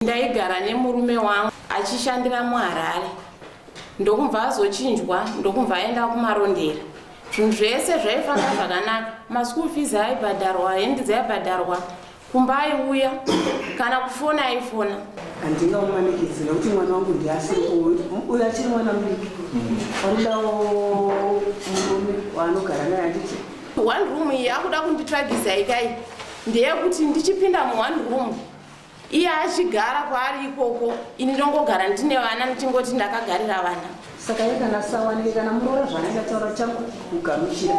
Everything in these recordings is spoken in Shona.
Ndaigara nemurume wangu achishandira muHarare ndokubva azochinjwa ndokubva aenda kuMarondera. Zvinhu zvese zvaifamba zvakanaka, maschool fees aibhadharwa, hendi dzaibhadharwa, kumba aiuya kana kufona aifona. Handingamumanikidzi nekuti mwana wangu ndiye asiri uyu achiri mwana mudiki anodawo murume waanogara naye handiti. One room iyi akuda kunditsvagisa ikai ndeyekuti ndichipinda muone room iye achigara kwaari ikoko ini ndongogara ndine vana ndichingoti ndakagarira vana. Saka iye kana asawanike kana muroora zvaanenge ataura changugamuchira.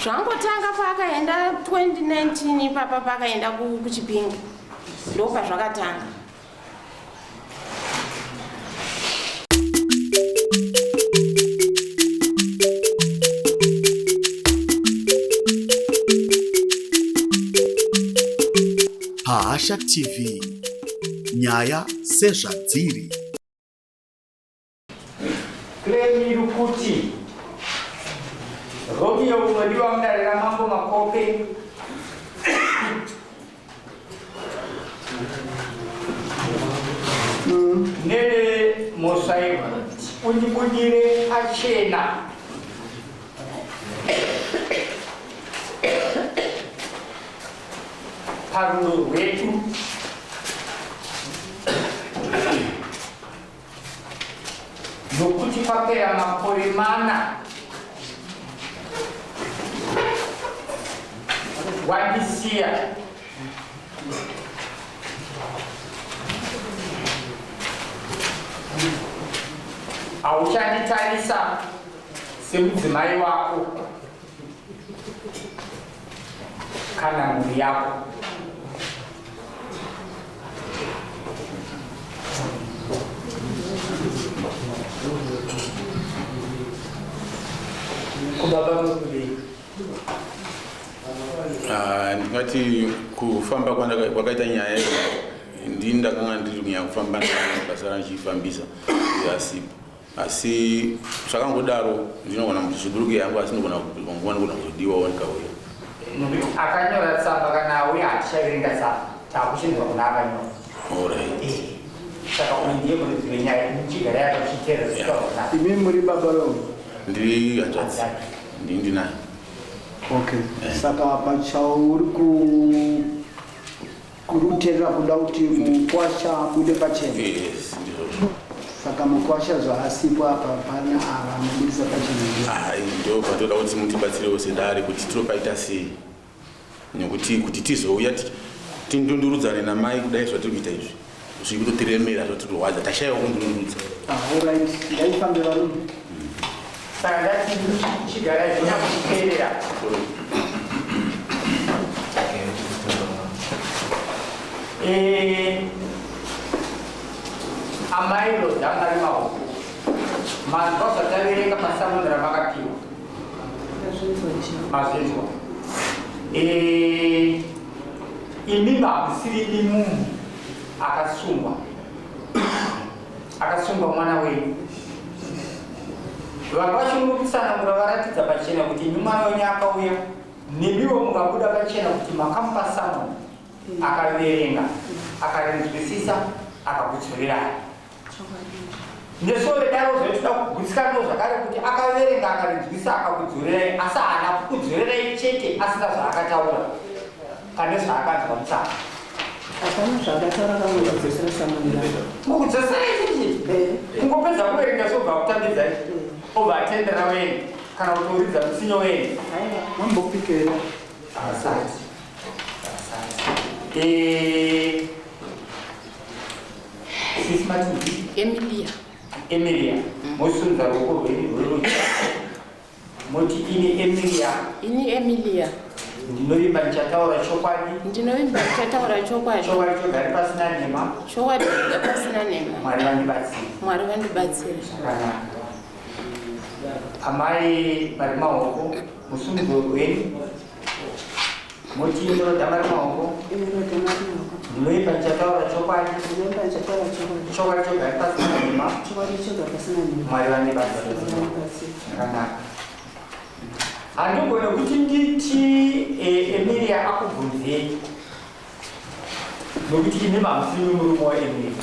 Zvangotanga paakaenda 2019 ipapa paakaenda kuChipinge ndopazvakatanga. Pahasha TV, nyaya sezvadziri. Claim iri kuti Romeo unodiwa mudare raMambo Makope Nene mhosva yekuti undibudire pachena parudo rwedu nokuti papera makore mana wandisiya hauchanditarisa semudzimai wako kana mhuri yako. Kubaba mukudei. Ah, ndingati kufamba kwakaita nyaya iyo ndini ndakanga ndiri kunyanya kufamba basa randichifambisa asipo asi zvakangodaro ndinogona kuti zviburuke yangu asi ndinogona nguva ndinogona kuzodiwawo ndikauya. Nokuti akanyora tsamba kana auya hatichaverenga tsamba takuchinzwa kuna akanyora. Alright. Eh, saka uyu ndiye muridzi wenyaya chigara yakachiteera zvitaura. Imi muri baba vewo? Ndiri hanzvadzi. Ndini ndinaye. Okay. Saka apa chauri ku Kuri kuteerera kuda kuti mukwasha abude pachena. Yes, ndizvozvo. Saka mukwasha zvaasipo apa pana ava anobudisa pachena ndiye. Ah, ndo patoda kuti mutibatsirewo sedare kuti tinopaita sei nekuti kuti tizouya tindundurudzane namai kudai zvatiri kuita izvi zviri kutotiremera zvotirwadza tashaiwa kundundurudza. Ah, alright, ngaifambe varume. Saka ndati chigarai zvinya kuteerera. Eh, amai Rhoda vari maoko. Manzwa zvataverenga pasamoni ramakapiwa. Mazvinzwa. Eh, imi mamusiri munhu akasungwa. Akasungwa mwana wenyu. Vanga vachingokutsanangura varatidza pachena kuti imi mwana wenyu akauya nemiwo mukabuda pachena kuti makamupa summon akaverenga akarinzwisisa akakudzorerai. Nesuwo vedaro zvaitoda kugutsikanawo zvakare kuti akaverenga akarinzwisa akakudzorerai asi haana kukudzorerai chete asina zvaakataura pane zvaakanzwa mutsamba. Hapana zvaakataura kangokudzosera samoni rako. Kukudzosera ichi? Eh. Kungopedza kuverenga sobva akutambidzai. Obva atendera wene kana kuti uridza mutsinyo wene. Aiwa. Mambopikera. Asati. Asati. Eh. Sisi Matindi. Emilia. Emilia. Mosunza ruoko rwenyu rwerudyi. Moti ini Emilia. Ini Emilia. Ndinovimba ndichataura chokwadi. Ndinovimba ndichataura chokwadi. Chokwadi chogari pasina nhema. Chokwadi chogari pasina nhema. Mwari vandibatsire. Mwari vandibatsire. Zvakanaka. Amai vari maoko, musungo wenyu. Moti ndinoda mari maoko. Ndinoda mari maoko. Ndinoipa ndichataura chokwadi. Ndinoipa ndichataura chokwadi. Chokwadi choga pasina nhema. Chokwadi choga pasina nhema. Mwari vandibatsire. Zvakanaka. Handigone kuti nditi eh, Emilia akubvunzei. Nokuti imi mamusiri murume waEmily.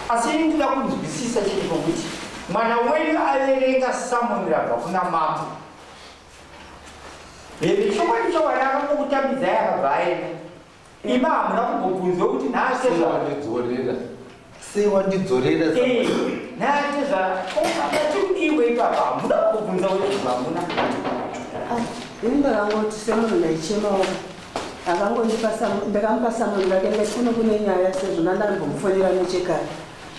Asi ini ndinoda kunzwisisa chete pokuti mwana wenyu averenga samoni rabva kuna mambo. Here chokwadi chokwadi akangokutambidzai akabva aenda. Imi hamuna kumbobvunzwa kuti nhasi Sei wandidzorera? Sei wandidzorera? Eh, nhasi zva patikudiwe ipapa hamuna kumbobvunza kuti hamuna. Ini ndakangoti semunhu ndaichemawo akangondipa ndakamupa samoni rake ndikati kuno kune nyaya sezvo ndandambomufonera nechekare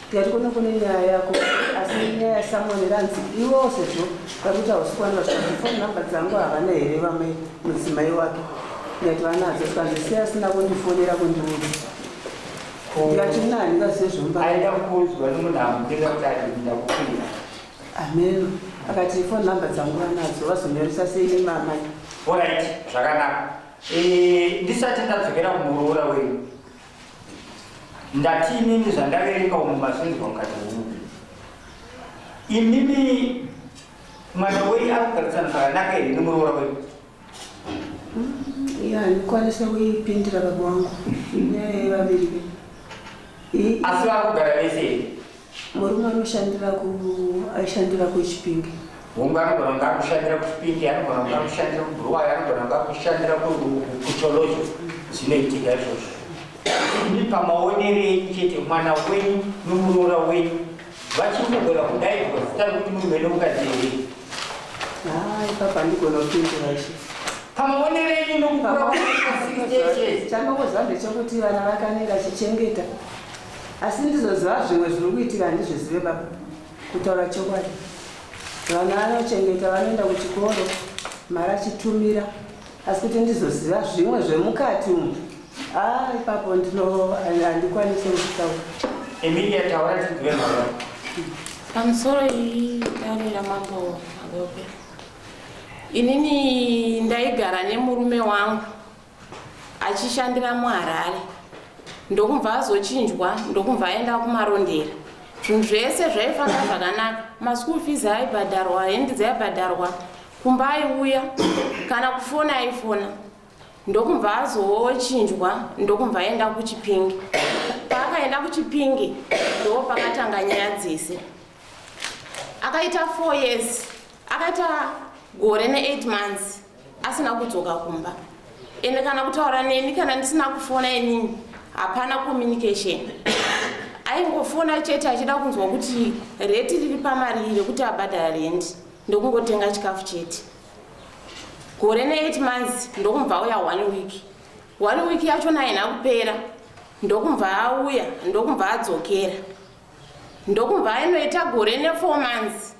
ndikati kuno kune nyaya yako asi nyaya yasamoni ranzi iwewo sezvo vakuti hausi kuwana zvikanzi foni namba dzangu havana here vamwe mudzimai wake ndikati vanadzo zvikanzi sei asina kundifonera kundiudza ndikati nani ndingazive zvomba Aida kuudzwa nemunhu amutenga kuti adinda kukwira. Ameno akati phone number dzangu vanadzo vazonyoresa sei nemamai. Alright, zvakanaka. Eh, ndisati ndadzokera kumuroora wenyu. Ndati inini zvandaverenga umu mazvinzwa mukati umu. Imimi mwana wenyu ari kugarisana zvakanaka here nemuroora wenyu? Ya, ndikwanisa kuipindira baba wangu. Inyaya yevaviri. Asi vari kugara vese here? Murume anoshandira ku aishandira kuChipinge. Hongu anogona kunge akushandira kuChipinge, anogona kunge akushandira kuBuruwayo, anogona kunge akushandira kuCholocho. Zvinoitika izvozvo. Imi pamaonero enyu chete mwana wenyu nomuroora wenyu vachiri kugona kudaidzwa zita rekuti murume nomukadzi here? Haa ipapa handigona kupindura ishe. Pamaonero enyu nokukura kwakaita 68 years. Chandokuziva ndechekuti vana vake anenge achichengeta. Asi ndizoziva zvimwe zviri kuitika handizvizive baba. Kutaura chokwadi. Vana vanochengeta vanoenda kuchikoro mari achitumira asi kuti ndizoziva zvimwe zvemukati umu ah ipapo ndino handikwanise kuzvitaura. Emilia taura tinzwe mhaka. Pamusoro iyi dare ramambo Magope. Inini ndaigara nemurume wangu achishandira muHarare ndokubva azochinjwa ndokubva aenda kuMarondera. Zvinhu zvese zvaifamba zvakanaka, maschool fees aibhadharwa, hendi dzaibhadharwa, kumba aiuya kana kufona aifona. Ndokubva azochinjwa ndokubva aenda kuChipinge. Paakaenda kuChipinge ndo pakatanga nyaya dzese. Akaita 4 years, akaita gore ne8 months asina kudzoka kumba. Ende kana kutaura neni kana ndisina kufona inini hapana communication. Aingofona chete achida kunzwa kuti reti riri pamari rekuti abhadhara rent ndokungotenga chikafu chete. Gore ne8 months ndokumva auya 1 week. 1 week yachona haina kupera ndokumva auya ndokumva adzokera. Ndokumva ainoita gore ne4 months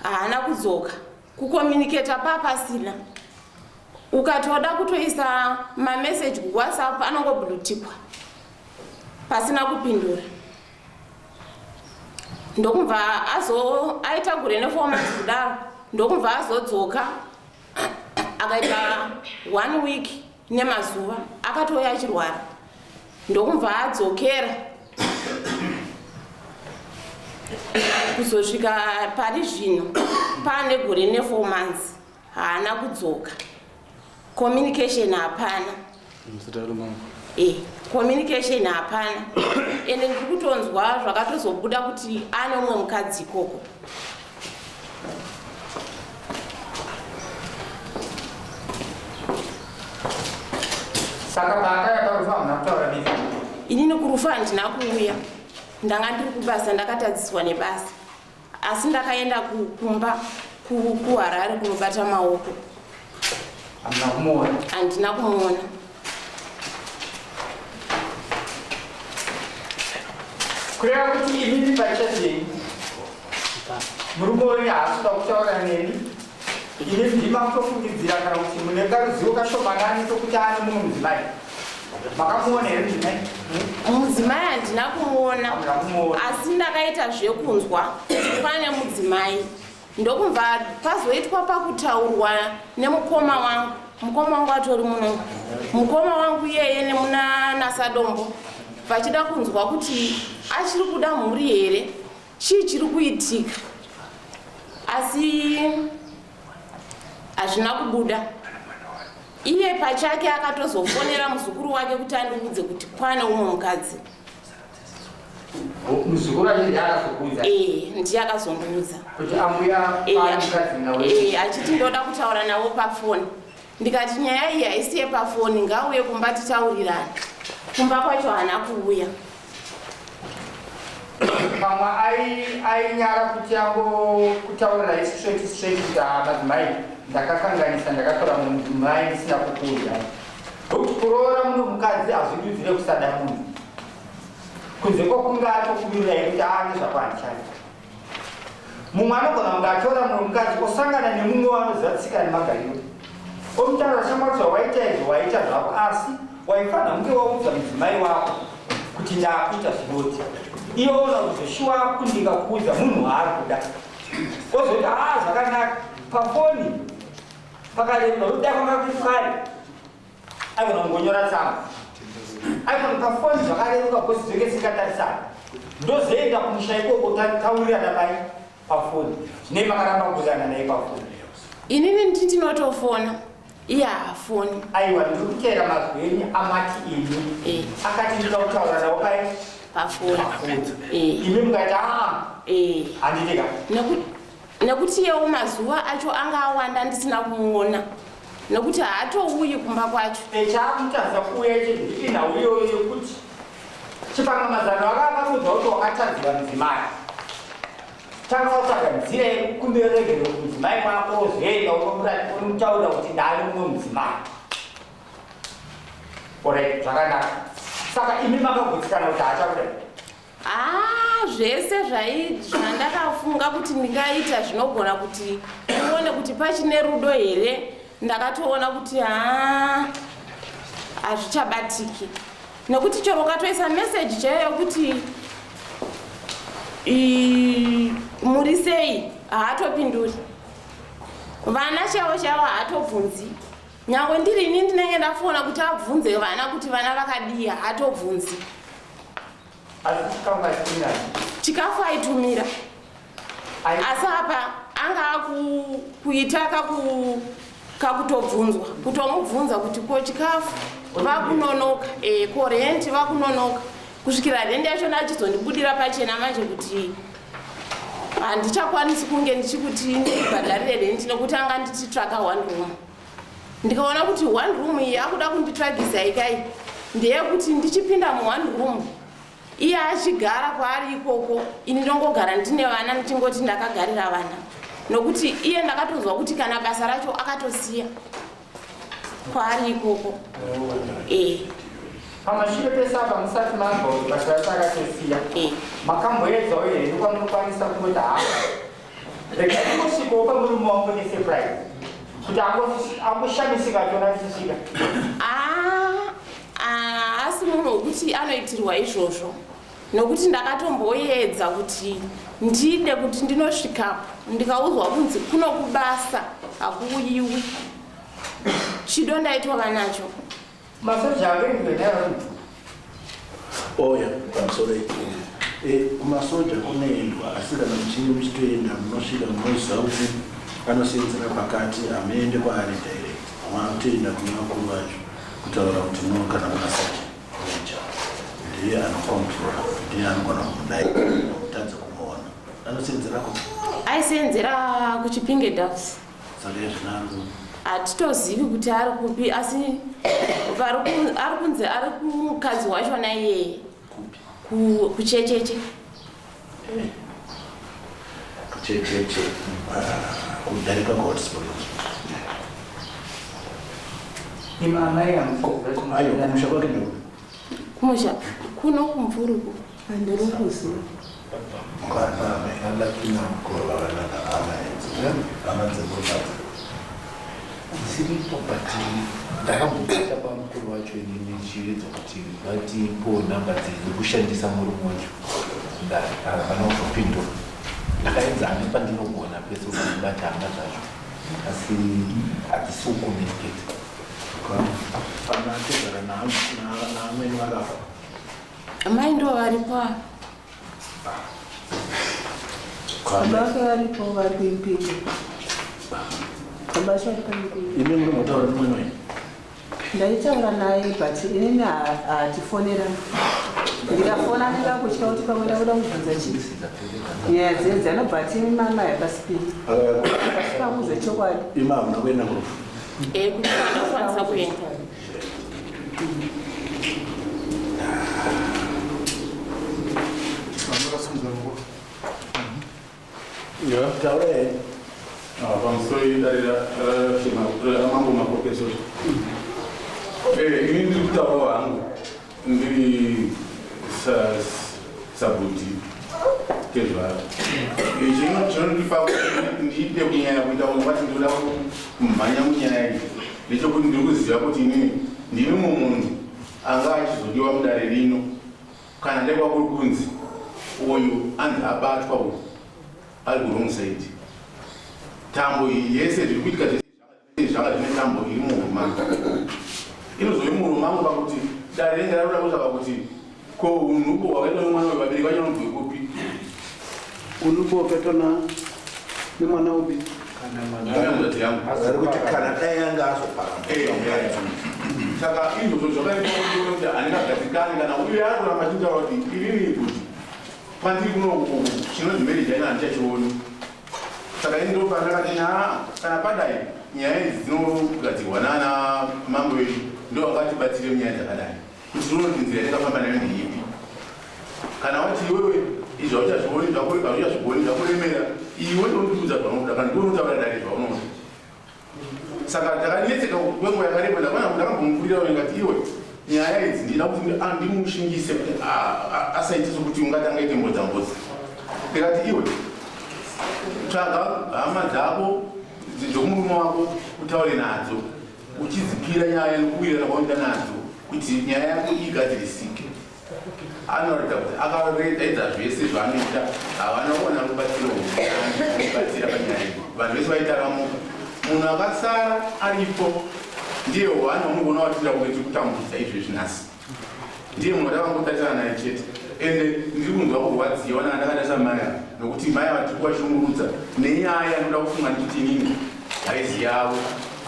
haana kudzoka. Kucommunicata papasina. Ukatoda kutoisa mamessage kuWhatsApp anongoblutikwa pasina kupindura. Ndokumva azo aita gore ne4 months kudaro ndokumva azodzoka akaita 1 week nemazuva akatouya achirwara ndokumva adzokera kuzosvika pari zvino paane gore ne4 months haana kudzoka. Communication hapana. Eh, communication hapana. Ende ndiri kutonzwa zvakatozobuda kuti ane umwe mukadzi ikoko. Saka paakauya parufu hamuna kutaura nezve? Inini kurufu handina kuuya, ndanga ndiri kubasa, ndakatadziswa nebasa. Asi ndakaenda kumba kuHarare kunobata maoko. Hamuna kumuona? Handina kumuona. Kureva kuti imimi pachezvenyu murume wenyu haasi kuda kutaura neni, ini ndima kutofungidzira kana kuti mune karuzivo kashomanani kokuti ane mumwe mudzimai. Makamuona here mudzimai? Mudzimai handina kumuona, asi ndakaita zvekunzwa kuti pane mudzimai. Ndokubva pazoitwa pakutaurwa nemukoma wangu. Mukoma wangu atori muno. Mukoma wangu iyeye nemuna naSadombo vachida kunzwa kuti achiri kuda mhuri here, chii chiri kuitika, asi hazvina kubuda. Iye pachake akatozofonera muzukuru wake kuti andiudze kuti kwane umwe mukadzi. Muzukuru wacho ndiye akazokuudza? Ee, ndiye akazondiudza. Kuti ambuya pane mukadzi nawe? Ee, achiti ndoda kutaura navo pafoni. Ndikati nyaya iyi haisi yepafoni, ngauye kumba titaurirane. Kumba kwacho haana kuuya. Pamwe ainyara kuti angokutaurirai straight straight kuti haa madzimai ndakakanganisa ndakatora mudzimai ndisina kukuudzai. Nokuti kuroora mumwe mukadzi hazvidudzire kusada munhu. Kunze kwokunge atokuvirirai kuti haa nezvako handichadi. Mumwe anogona kunge atora mumwe mukadzi osangana nemumwe waanoziva tsika nemagariro. Omutaura shamwari zvawaita izvo waita zvako asi waifanira kunge waudza mudzimai wako kuti ndakuita zvinoti. Iye oona kuti zveshuwa akundika kuudza munhu waari kuda. Ozoti haa zvakanaka pafoni pakareruka zvoda kwanga kuri kare. Aigona kungonyora tsamba. Aigona pafoni zvakareruka because dzinenge dzisingatarisani. Ndozoenda kumusha ikoko taurirana pai pafoni. Zvinei makaramba kuwirirana naye pafoni. Inini ndini ndinotofona iye haafoni. Aiwa ndiri kuteera mazwi enyu amati imi. Eh. Akati ndinoda kutaura nawo pai pafoni. Pafoni. Eh. Imi mukati aa. Eh. Handiti ka. Nekuti iyewo mazuva acho anga awanda ndisina kumuona nekuti haatouyi kumba kwacho. Chaakutadza kuuya ichi inhau iyoyo yekuti chipangamazano aka akakuudza kuti wakatadzira mudzimai. Tanga watsvaga nzira yekukumbira regero kumudzimai wako wozoenda unomutaurira kuti ndave mumwe mudzimai. Orit, zvakanaka. Saka imi makagutsikana kuti haachakudai? Haa zvese zvandakafunga kuti ndingaita zvinogona kuti ndione kuti pachine rudo here, ndakatoona kuti haa hazvichabatiki nekuti chero ukatoisa meseji chaiyo yekuti muri sei haatopinduri, vana chaivo chaivo haatobvunzi. Nyangwe ndiri ini ndinenge ndafona kuti abvunze vana kuti vana vakadii haatobvunzi. Chikafu aitumira asi apa anga akuita kakutobvunzwa kutomubvunza kuti ko chikafu vakunonoka e, ko renti vakunonoka kusvikira rendi yachona achizondibudira pachena manje kuti handichakwanisi kunge ndichikuti ndibhadharire renti nekuti anga ndichitsvaka one room. Ndikaona kuti one room iyi akuda kunditsvagisa ikai ndeyekuti ndichipinda muone room iye achigara kwaari ikoko, ini ndongogara ndine vana ndichingoti ndakagarira vana, nokuti iye ndakatonzwa kuti kana basa racho akatosiya kwaari ikoko. Pamashure pese apa musati manzwa kuti basa racho akatosiya, makamboedzawo here nekwamunokwanisa kungoti haa rega ndingosvikawo pamurume wangu nesurprise kuti angoshamisika achiona ndichisvika? Asi munhu wekuti anoitirwa izvozvo, nokuti ndakatomboedza kuti ndide kuti ndinosvikapo ndikaudzwa kunzi kuno kubasa hakuuyiwi. Chido ndaitova nacho. Masoja akaendwa nayo. Oya, pamusoro kumasoja kunoendwa, asi kana muchinge muchitoenda munosvika munoziva kuti anosenzera pakati, hamuende kwaari direct, makutoenda kune vakuru vacho kutaura kuti no, kana kuna sergeant major ndiye anocontrola, ndiye anogona kumudai kutadza kumuona. Anosenzera ku Aisenzera kuChipinge Doves. Saka izvinaro Hatitozivi kuti ari kupi, asi ari kunzi ari kumukadzi wachona iyeye. Kupi? Kuchecheche. Kuchecheche kudarika kuHot Springs. Imi amai Ayo, kumusha kwake ndo Kumusha kuno kuMvuruku. Handiri kuziva. Hama dzemurukadzi dziripo, but ndakambobata pamukuru wacho inini ndichiedza kuti vatipo namba dzekushandisa murume wacho, havana kuzopindura. Ndakaedza ane pandinogona pese kubata hama dzacho, asi hadzisi kucommunicate. Pana atezvara naamweni vakafa? Mai ndo varipo ava. Baba vake varipo, vari kuIpinge. Baba vacho vari paIpinge. Imi muri mutaura nemwana wenyu? Ndaitaura naye but inini hatifonera. Ndikafona anenge akutya kuti pamwe ndakuda kubvunza chii. Nyaya dzedzi anobva ati mama yapasipiri. Asi pamuudza chokwadi. Ima hamuna kuenda kurufu. Eh, kuti ndakwanisa kuenda. Taura here. Ah, pamusoro idare ramambo maprofessor. Ini ndiri kutaurawo hangu ndiri sabhuti tezvaro. Chinondipa kuti ndiite kunyanya kuita ungati ndinoda kumhanya munyaya iyi ndechekuti ndiri kuziva kuti inini ndini mumwe munhu anga achizodiwa mudare rino kana ndekwa kuri kunzi uyu anzi abatwa uyu ari kuwrong side. Tambo iyi yese zviri kuitika zvese zvanga zvine tambo iri muhuro mangu, inozove muhuro mangu pakuti dare ringe raroda kutsvaka kuti ko unhubu hwakaitwa nemwana uyu vabereki vacho vanobve kupi. Unhubu hwakaitwa nemwana upi? Hanzvadzi yangu. Ari kuti kana dai anga azopara. Saka izvozvo zvakaita kuti uone kuti handingagadzikani kana uye ari kuramba achitaura kuti inini kuti kwandiri kunoku chinonzi marriage aina handichachioni. Saka ini ndopandakati kana padai nyaya idzi dzinogadzirwa nana mambo edu ndo vangatibatsire munyaya dzakadai kuti tione kuti nzira yatakafamba nayo ndeipi. Kana wati iwewe izvi hauchazvioni hauchazvigoni zvakuremera, iwe ndondiudza zvaunoda kana ndiwe unotaura dare zvaunoda. Saka takanetseka kwenguva yakareba. Ndakambomupurira ndikati iwe nyaya idzi ndida kuti ndimushingise kuti asaite sokuti ungati angaite mbodza mbodza. Ndikati iwe tsvaga hama dzako dzomurume wako utaure nadzo uchidzipira nyaya nokuwirirana kwaunoita nadzo kuti nyaya yako igadzirisike. Anoratidza kuti akaedza zvese zvaanoita, havana kuwana rubatsiro rubatsira panyaya iyi. Vanhu vese vaitaramuka, munhu akasara aripo ndiye hwani wamunoona watira kunge tiri kutambudza izvezvi nhasi, ndiye munhu watakangotarisana naye chete. Ende ndiri kunzwa kurwadziwa nanga ndakatarisa mai ava, nokuti mai ava tiri kuvashungurudza nenyaya yanoda kufunga ndichiti inini haizi yavo,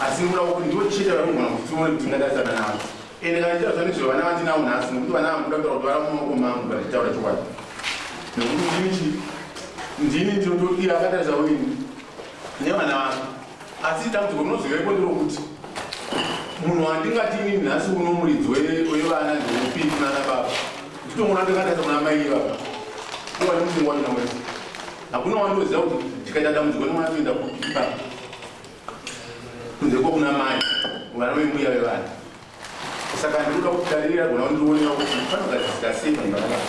asi ndikuda kuti ndivo chete vari kugona kuti tione kuti tingatarisana navo. Ende kana ndichitaura nezve vana vandinawo nhasi, nokuti vana ava ndikuda kutaura kuti vari mumaoko mangu kana ndichitaura chokwadi, nokuti ndini chi ndini ndinotodira akatarisa uini nevana vake. Asi dambudziko rinozovepo nderokuti munhu wandingati inini nhasi uno muridzi wevana ndeupi kunana baba, nditongoona ndakatarisa kuna mai ivava uwane mufungo wacho nawese. Hakuna wandoziva kuti tikaita dambudziko nemwana toenda kupi ipapo kunze kwokuna mai vana vembuya vevana. Saka ndinoda kuti darira gona kundionera kuti panogadzisika sei panhu pakadaro.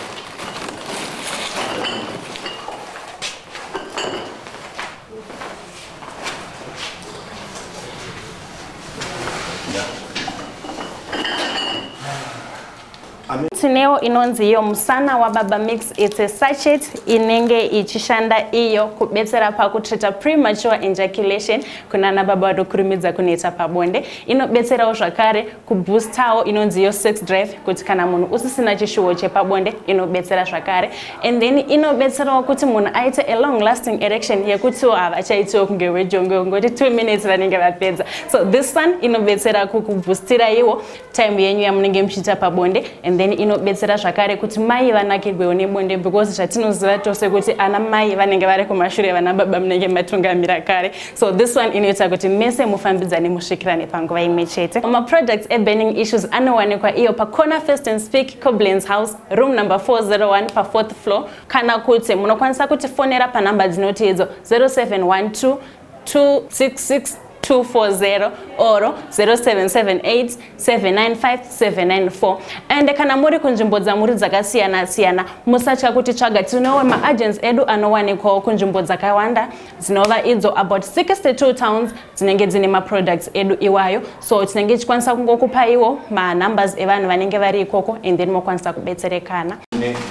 Tinewo inonzi iyo musana wababa mix, it's a sachet inenge ichishanda iyo kubetsera pakutreata premature ejaculation kunana baba vanokurumidza kuneta pabonde. Inobetserawo zvakare kuboostawo inonzi iyo sex drive, kuti kana munhu usisina chishuwo chepabonde inobetsera zvakare. And then inobetserawo kuti munhu aite a long lasting erection yekutiwo havachaitiwo kunge wejongwe, ngoti 2 minutes vanenge vapedza. So this one inobetsera kukubhoostira iwo time yenyu yamunenge muchiita pabonde. And then inobetsera zvakare kuti mai vanakirwewo nebonde, because zvatinoziva tose kuti ana mai vanenge vari kumashure, vana baba munenge matungamira kare. So this one inoita kuti mese mufambidzane musvikirane panguva imwe chete. Maproducts eburning issues anowanikwa iyo pacorner First and Speak, Coblenz House, room number 401 pafourth floor, kana kuti munokwanisa kutifonera panhamba dzinoti idzo 0712 266 240 or 0778 795 794. And kana muri kunzvimbo dzamuri dzakasiyana siyana, musatya kuti tsvaga. Tinewo maagents edu anowanikwawo kunzvimbo dzakawanda dzinova idzo about 62 towns dzinenge dzine maproducts edu iwayo. So tinenge tichikwanisa kungokupaiwo manumbers evanhu vanenge vari ikoko and then mokwanisa kubetserekana.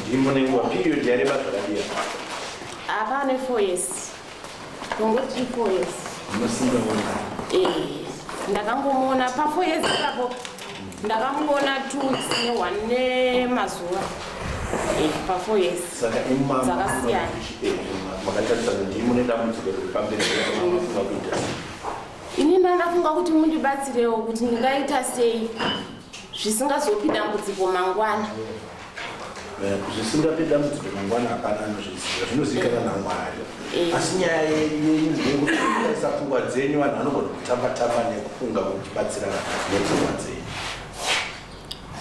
Ndimo nenguva period yareba zvakadii? Ava ne 4 years, tongoti 4 years. Musingaona? Eh, ndakangomuona pa 4 years ipapo, ndakamuona 2 weeks ne1 nemazuva pa 4 years. Saka imama Dzakasiyana. Makatarisana, ndimo nedambudziko riri pamberi pemafunga kuita Inini Ndandafunga kuti mundibatsirewo kuti ndingaita sei zvisingazopi dambudziko mangwana. Zvisingapi dambudziko mangwana hapana anozviziva, zvinozivikanwa naMwari. Asi nyaya yenyu ndeyekuti mukaisa pfungwa dzenyu, vanhu vanogona kutamba tamba nekufunga muchibatsirana nepfungwa dzenyu.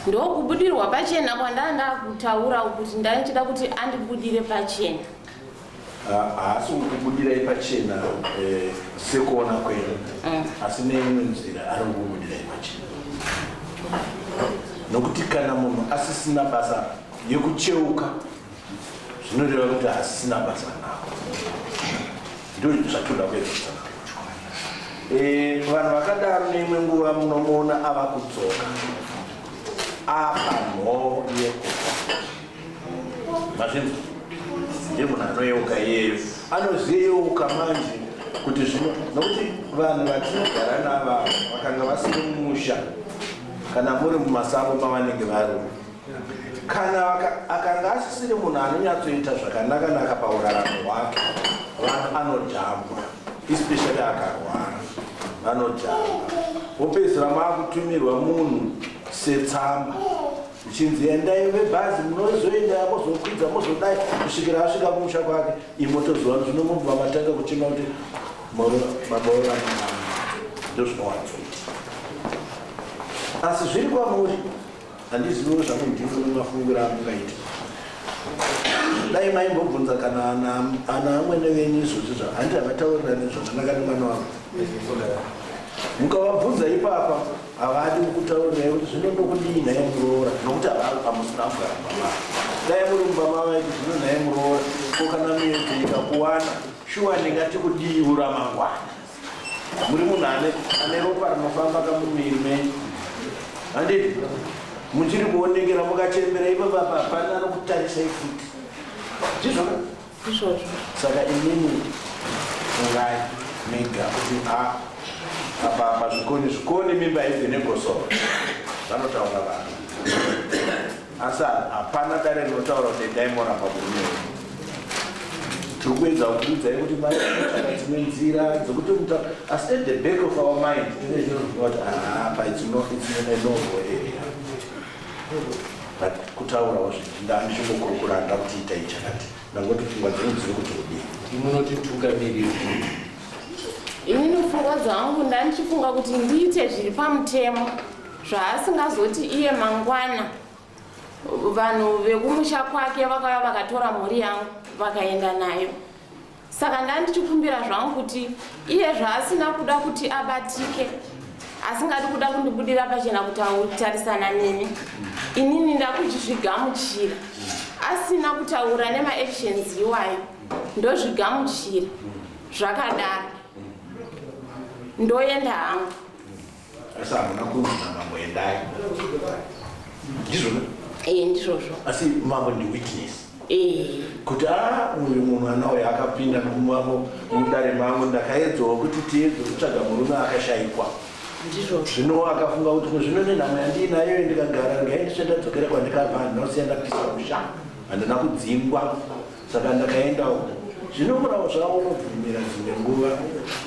Ndokubudirwa pachena kwandanga ndakutaura kuti ndaichida kuti andibudire pachena. Haasi kukubudirai pachena sekuona kwenyu, asi neimwe nzira ari kukubudirai pachena, nokuti kana munhu asisina basa yekucheuka, zvinoreva kuti asisina basa nako. Ndo zvatoda kuedza kutsanangura. Vanhu vakadaro neimwe nguva munomuona ava kudzoka apa nhoo yekufa. Mazvinzwa? Ndiye munhu anoyeuka iyeyo, anozoyeuka manje kuti zvino, nokuti vanhu vatinogara nava vakanga vasiri mumusha, kana muri mumasango mavanenge vari, kana akanga asisiri munhu anonyatsoita zvakanaka-naka pauraramo hwake, vanhu anojambwa, especially akarwara, vanojamba, wopedzisira maakutumirwa munhu setsamba uchinzi endai vebhazi, munozoenda, mozokwidza, mozodai, kusvikira asvika kumusha kwake. Imotozuva zvino mobva matanga kuchema kuti baba vevana. Ndo zvinowanzoita, asi zviri kwamuri, handiziviwo zvangu, ndimi mafungiro amungaita. Dai maimbobvunza kana ana amwene venyu izvozvi zva handi havataurirani zvakanaka nemwana wavo. Mukavabvunza ipapa, havadi kutaurirai kuti zvino ndokudii nhaye muroora, nokuti hamusina kugara mumba. Dai muri mumba mavaiti, zvino nhaye muroora, ko kana miedzo ikakuwana, shuwa ndingati kudii uramangwana? Muri munhu ane ropa rinofamba kamumuviri menyu, handiti? Muchiri kuonekera, mukachembera ipapapa hapana anokutarisai futi, ndizvona? Izvozvo. Saka inini fungai mega kuti a apa apa zvikoni zvikoni, mimba ibve negosoro, vanotaura vanhu, asi hapana dare rinotaura kuti endai moramba murume wenyu. Tiri kuedza kukuudzai kuti matsvaka dzimwe nzira dzekuti muta, asi at the back of our mind tine chinoziva kuti apa it's no, it's in a no-go area. But kutaurawo zvinhu, ndichingokurukura, handida kuti itai chakati, ndangoti pfungwa dzenyu dziri kuti kudii? Munotitungamirira. Inini pfungwa dzangu ndandichifunga kuti ndiite zviri pamutemo, zvaasingazoti iye mangwana vanhu vekumusha kwake vakauya vakatora mhuri yangu vakaenda nayo. Saka ndandichikumbira zvangu kuti iye zvaasina kuda kuti abatike, asingadi kuda kundibudira pachena kuti autarisana neni, inini ndakuchizvigamuchira. Asina kutaura nemaactions iwayo, ndozvigamuchira zvakadaro, ndoenda hangu. Asi hamuna kunzi namambo endai, ndizvona? Ee, ndizvozvo. Asi mambo ndiwitness kuti a uyu munhu anauya akapinda mumamo mudare mangu, ndakaedzawo kuti tiedze kutsvaga murume, akashayikwa. Ndizvozvo. Zvino akafunga kuti ko zvino nenhamo yandiinayo, ndikagara regai ndadzokera kwandikabva, handina kusiya ndapisa musha, handina kudzingwa, saka ndakaendawo. Zvino murawo zvavo unobvumira dzimwe nguva,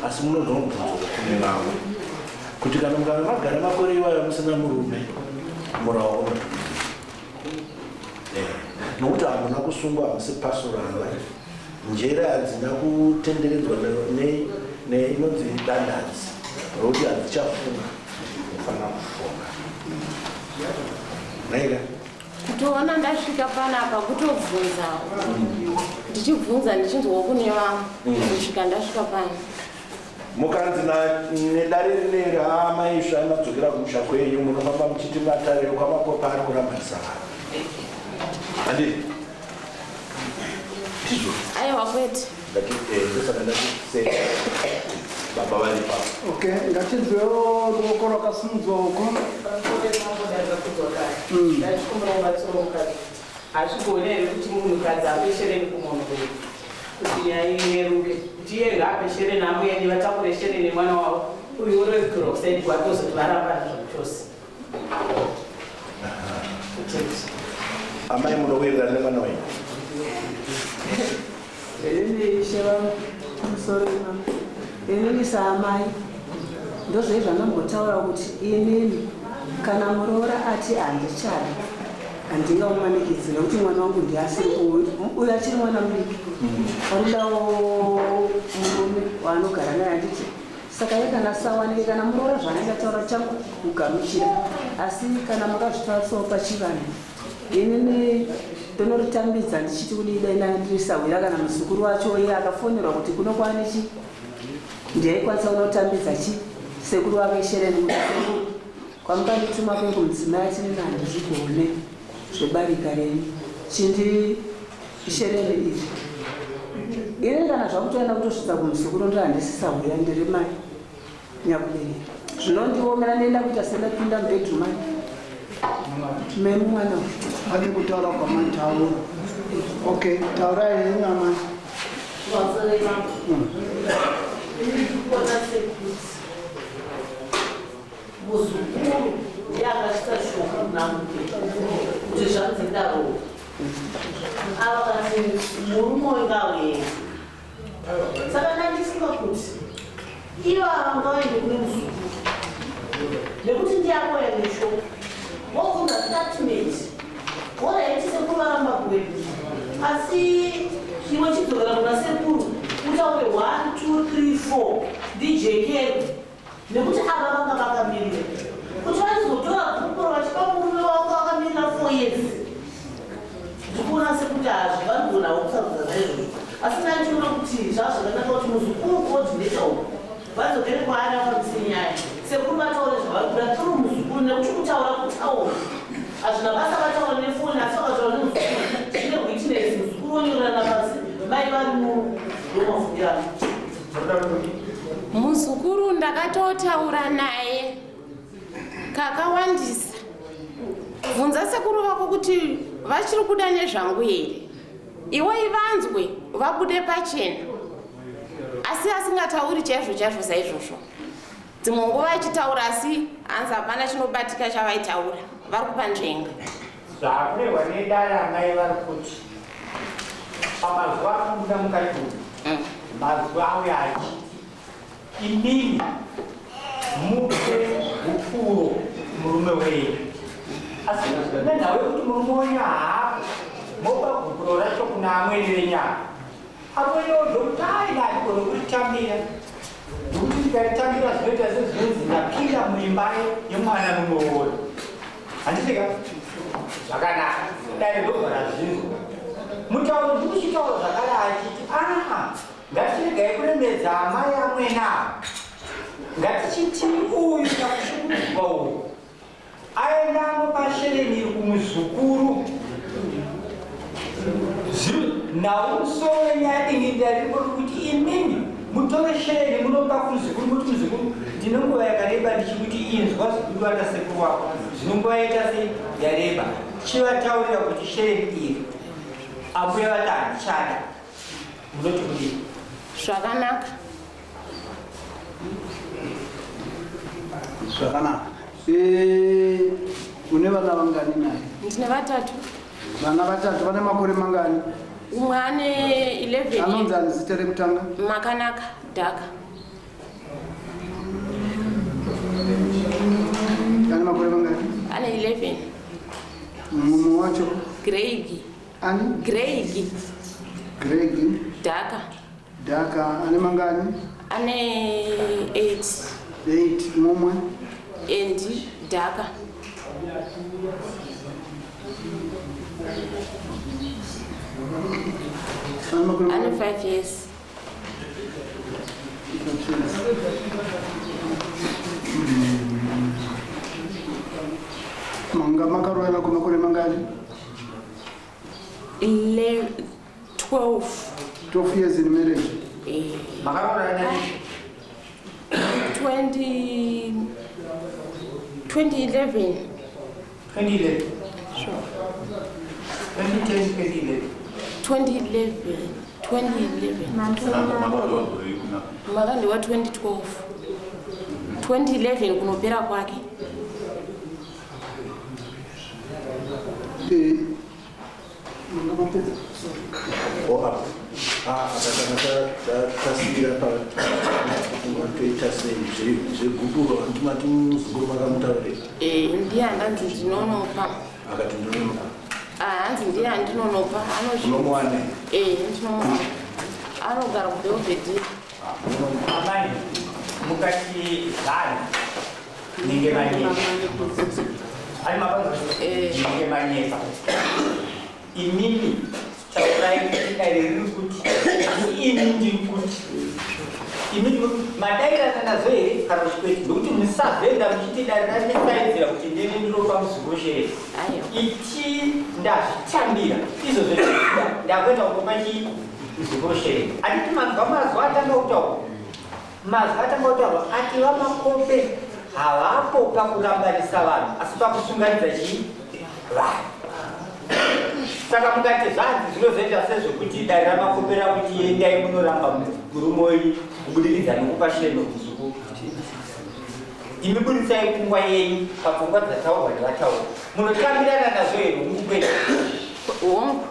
asi munozomubvunzo kune vamwe kuti kana mukanga magara makore iwayo musina murume, murawo unoti nokuti hamuna kusungwa, hamusi pasurana, njere hadzina kutenderedzwa neinonzi dandadzi rokuti hadzichafunga, mufanira kufunga naika. Kutoona ndasvika panapa kutobvunzawo, ndichibvunza, ndichinzwawo kune vamwe, kusvika ndasvika pano. Mukanzi nedare rineri hama isva madzokera kumusha kwenyu, munofamba muchiti matare kwamakopa ari kurambanisa vanhu, handii? Ndizvo? Aiwa, kwete. Ndati ndosaka ndati se baba vari papo. Okay, ngatinzwewo ruoko rwakasimudzwa uko. Ndachikumbira mubatsiro mukadzi. Hazvigoni here kuti munhukadzi ape shereni kumunhu uyu kuti nyaya ireruke, kuti iye ngaape shereni, amweni vatakure shereni nemwana wavo, uyu orerukirwa kuside kwake, ozoti varambana zvachose? Amai, munowirirana nemwana wenyu? Inini, ishe vangu, musoro imam, inini saamai. Ndozvei zvanombotaura kuti inini kana muroora ati handichada, handingamumanikidzi nekuti mwana wangu ndiasiri uyu, achiri mwana mudiki, arikudawo murume waanogara naye, handiti? Saka iye kana sawanike, kana muroora zvaanenge ataura changu kugamuchira. Asi kana makazvitarisawo pachivanhu, inini ndonoritambidza ndichiti kudii, dai ndandiri kana muzukuru wacho iye akafonerwa kuti kuno kwane chi, ndiyaikwanisa kunotambidza chi sekuru wake shereni, kuti sekuru, kwamukandituma kwe kumudzimai atinini handizvigone zvebarika renyu, chindi shereni iri. Ini kana zvakutoenda kutosvitsa kumuzukuru, ndo handisisauya, ndiri mai nyakubereka, zvinondiomera, ndienda kuita sendapinda mubedroom mai memwana. Ati kutaura kwamataura. Okay, taurai henyu amai. Vatsore vangu, ini ndikuona sekuti muzukuru ndiye akasvitsa shoko kuna mukuru kuti zvanzi ndarowa. Ava kati murume uyu ngauye. Saka ndandifunga kuti ivava ngavaende kune muzukuru nekuti ndiye akauya neshoko, wobvunza statement, alright, sekuru varamba kuenda, asi iwe chidzokera kuna sekuru utaure 1 2 3 4 ndijekere, nekuti ava vanga vakamirira kuti vachizotora gupuro vachipa murume wako akamirira 4 years. Ndikuona sekuti hazvi vanogonawo kusarudza naizvozvo, asi ndandichiona kuti zvazvakanaka kuti muzukuru coordinator uku vadzokere kwaari afambise nyaya, sekuru vataure zvavari kuda through muzukuru, nekuti kutaura kutaura hazvina basa. Vataura nefoni, asi vakataura nemuzukuru zvine witness, muzukuru onyorerana pasi mai vari mundomafungirano. Muzukuru ndakatotaura naye kakawandisa, bvunza sekuru vako kuti vachiri kuda nezvangu here, iwe ivanzwe vabude pachena, asi asingatauri chaizvo chaizvo saizvozvo. Dzimwe nguva achitaura, asi hanzi hapana chinobatika chavaitaura, vari kupa nzvenga. Zvakurehwa nedare, amai vari kuti pamazuva anobuda mukati umu, mazuva auya achiti imimi mupe gupuro murume wenyu, asi nenhau yekuti murume wenyu haapo, mopa gupuro racho kuna amwene venyu. Apa amwene ozokuti aina handigone kuritambira, nekuti ndikaritambira zvinoita sezvinonzi ndapinda muimba yemwana munoona, handisika zvakanaka. Dare ndobva razvinzwa mutauro, ndikuchitaura zvakare achiti aa, ngatiregai kuremedza amai amwene ava, ngatichiti uyu nyakushungurudzwa uyu aenda anopa shereni iri kumuzukuru. Nhau musoro wenyaya dingindira riripo kuti imimi mutore shereni munopa kumuzukuru, muti muzukuru, ndine nguva yakareba ndichikuti inzwa zvikudiwa nasekuru wako, zvino nguva yaita sei yareba, chivataurira kuti shereni iri ambuya vati handichada. Munoti kudii? Zvakanaka. Zvakanaka. Une vana vangani naye? Ndine vatatu. Vana vatatu, vane makore mangani? Umwe ane 11. Anonzi ani zita rekutanga? Makanaka Dhaka. Ane makore mangani? Ane 11. Mumwe wacho? Greg. Ani? Greg. Greg. Dhaka. Dhaka ane mangani? Ane 8. 8. Mumwe? Andy Dhaka. Ane makore Ane mangani? 5 years. 5 years. Manga makaroorana kwemakore mangani? 12. 12 years in marriage. Eh, Makaroorana 20 2011. 2011? Sure. 2010, 2011? 2011, 2011. Makandiwa 2012, 2011 kunopera kwake. Manga mapedza. Sorry. O apa. Ah, apa kana tasiyira pa toita sei zvegupuro hanti mati muzukuru makamutaurira. Eh, ndiye andanzi ndinonopa. Akati ndinonopa. Ah, hanzi ndiye andinonopa. Unomuwana? Eh, ndinomuwana. Anogara kuBelvedere. Amai, mukati zvanhu nenge manyepa. Ari mapanzo nenge manyepa. Imimi taurai kuti dare riri kuti asi ini ndiri kuti imi madairana nazo here kana kuti kwete ndokuti musazoenda muchiti dare randisaidzira kuti ndini ndinopa muzukuru shereni iti ndazvitambira izvozvo ndakuenda kukopa chii muzukuru shereni anditi manzwa mazwa atanga kutaura mazwi atanga kutaurwa ati vamakope havapo pakurambanisa vanhu asi pakusunganidza chii vanhu saka mukati zvanzi zvinozoita sezvekuti dare ramakope rakuti endai munoramba murume wenyu kubudikidza nekupa sheno muzukuru imi budisai pfungwa yenyu papfungwa dzataurwa nevataura munotambirana nazvo here hungu hongu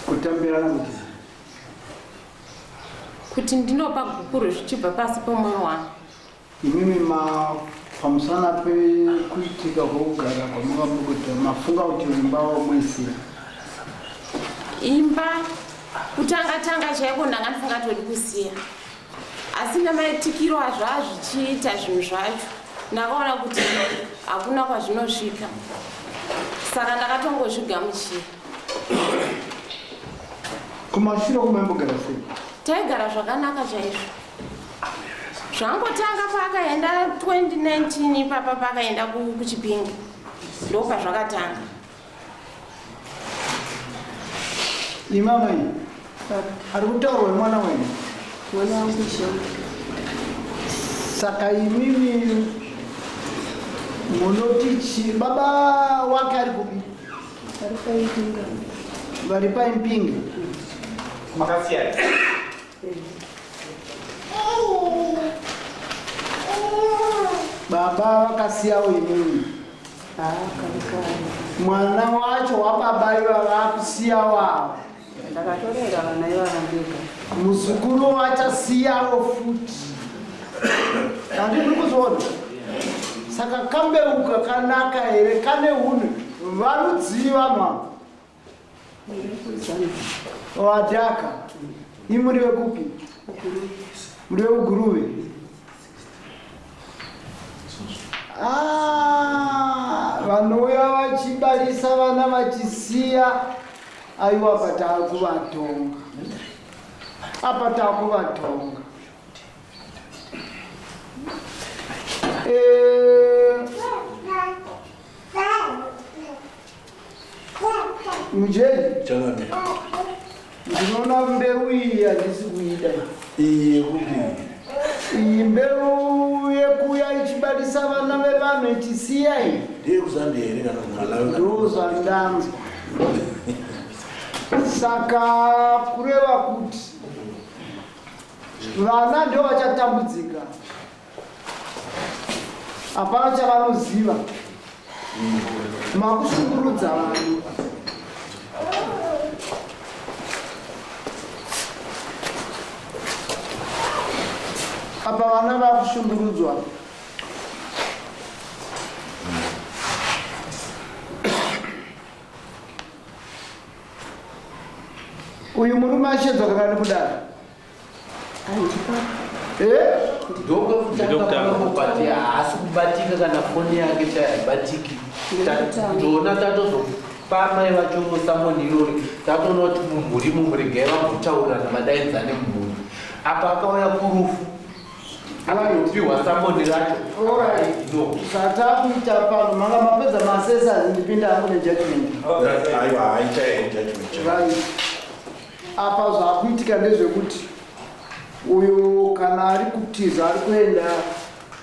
Kutambirana kuti Kuti ndinopa gupuro zvichibva pasi pomwoyo wangu. Imimi ma pamusana pekuitika kwokugara kwamukambokuita mafunga kuti imba wamuisiya. Imba kutanga tanga chaiko ndanga ndifunga todi kusiya. Asi nemaitikiro azvo azvichiita zvinhu zvacho ndakaona kuti hakuna kwazvinosvika. Saka ndakatongozvigamuchira. Kumashure kumaimbogara sei? Taigara zvakanaka chaizvo. Zvangotanga paakaenda 2019 ipapa paakaenda kuChipinge ndopazvakatanga. Imi amai, ari kutaurwa nemwana wenyu? Mwana wangu Jean. Saka imimi munoti chi baba wake ari kupi? Vari paImpinga. Vari paImpinga. Makasiyana. Baba vakasiyawo imimi. Mwana wacho wababa ivava akusiyawo ava. Ndakatorera vana ivava ndega. Muzukuru wachasiyawo futi. Handi muri kuzviona? Saka kambeu kakanaka here kane hunhu varudzii vanhu ava? Wadhaka. Imi muri vekupi? Muri vekuGuruve. Ah, vanouya vachibarisa vana vachisiya aiwa apa taakuvatonga. Apa taakuvatonga. Eh, mujeri Changamire. ndinoona mbeu iyi handisi kuida Iyi yekupi? iyi mbeu yekuya ichibarisa vana vevanhu ichisiya iyi Ndeyekuzambia here kana kuMalawi? Ndozvandanzwa. Saka kureva kuti vana ndo vachatambudzika hapana chavanoziva makushungurudza vanhu apa vana vakushungurudzwa uyu murume ashedzwa kakani kudaro Ndokutanga haasi kubatika kana foni yake chaibatiki. Ndona tatozopa mai vacho samoni irori tatoona kuti mumhuri mumuregai vambotaurirana vadaidzane mumhuri. Apa akauya kurufu akatopiwa samoni racho. No. Zvatakuita pano manga mapedza masesa ndipinda hangu nejudgment. Aiwa haicha judgment. Right. Apa zvakuitika ndezvekuti uyo kana ari kutiza ari kuenda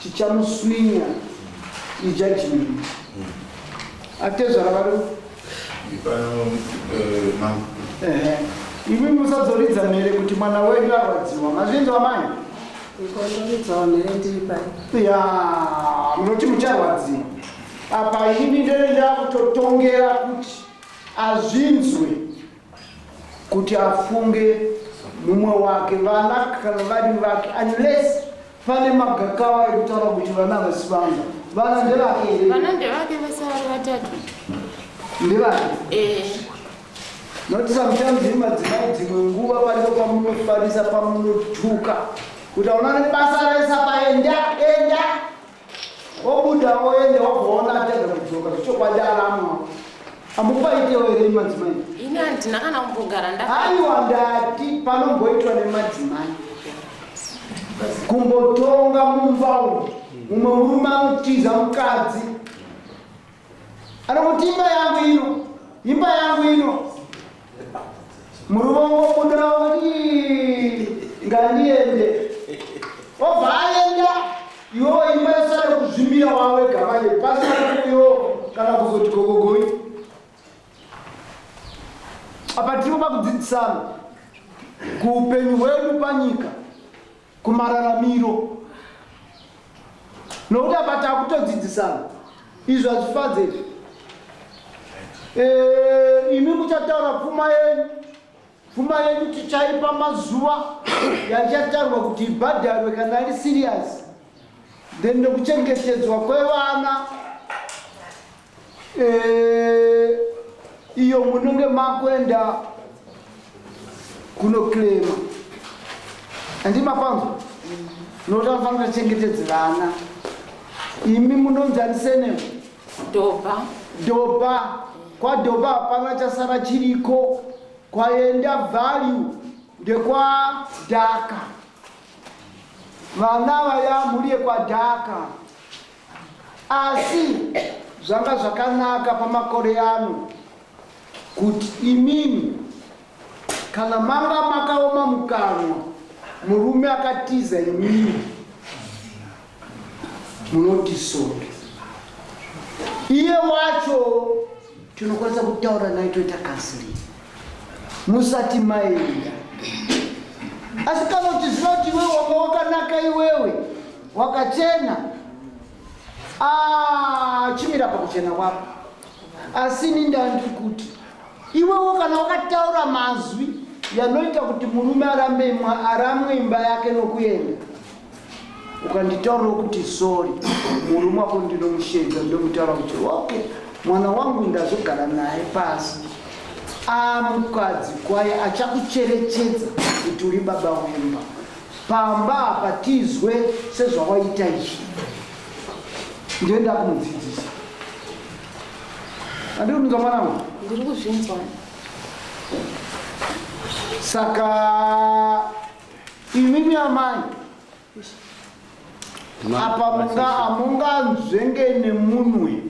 chichamuswinya ijudgment. Atezvara vari Pano eh, mambo. Ehe. Imi musazoridza mhere kuti mwana wenyu arwadziwa. Mazvinzwa mai? Ndikotoridzawo mhere ndiri pai. Ya, munoti mucharwadziwa. Apa ini ndenge ndakutotongera kuti azvinzwe kuti afunge mumwe wake vana kana vari vake unless pane magakava ekutaura kuti vana havasi vangu vana ndevake here Vana ndevake vese vari vatatu. Ndevake? Eh. Nokuti sometimes imi madzimai dzimwe nguva paripo pamunofarisa pamunotuka kuti hauna nebasa rese apa enda enda obuda oenda wabva waona atadza kudzoka zvechokwadi aramwa amupaitewo here imi madzimai? Ini handina kana kumbogara nda. Aiwa ndati panomboitwa nemadzimai kumbotonga mumba umu mumwe murume anotiza mukadzi Anokuti imba yangu ino, imba yangu ino. Murume ongobuda oti ngandiende. Obva aenda iwewe imba yosara kuzvimbira wawega manje pasina kuyo kana kuzoti gogogoi. Apa tiri pakudzidzisana kuupenyu hwedu panyika. Kumararamiro nokuti apa takutodzidzisana izvi hazvifadze izvi. Eh, imi muchataura pfuma yenyu pfuma yenyu tichaipa mazuva yachatarwa kuti ibhadharwe kana ari serious then nekuchengetedzwa kwevana Eh, iyo munenge makuenda kunoclaima handi mapanzwa nokuti anofanira kuchengetedza vana imi munonzi anisenemo Dhobha. Dhobha. KwaDhobha hapana chasara chiriko. Kwaenda value ndekwaDhaka. Vana vaya mhuri yekwaDhaka. Asi zvanga zvakanaka pamakore ano kuti imimi kana manga makaoma mukanwa murume akatiza imimi munoti sorry. Iye wacho tinokwanisa kutaura naye toita counseling musati maenda. Asi kana uchiziva kuti iwewe wanga wakanaka iwewe wakachena, ah, chimira pakuchena kwako. Asi ini ndandiri kuti iwewe kana wakataura mazwi yanoita kuti murume arambe aramwe imba yake nokuenda, ukanditaurira kuti sorry murume wako ndinomushedza ndomutaura kuti okay mwana wangu ndazogara naye pasi amukadzi kwaye achakucherechedza kuti uri baba wemba pamba apa tizwe sezvawaita izvi ndiye ndakumudzidzisa andiri kunzwa mwanangu ndiri kuzvinzwa saka Imimi amai apa munga amunganzvenge nemunwe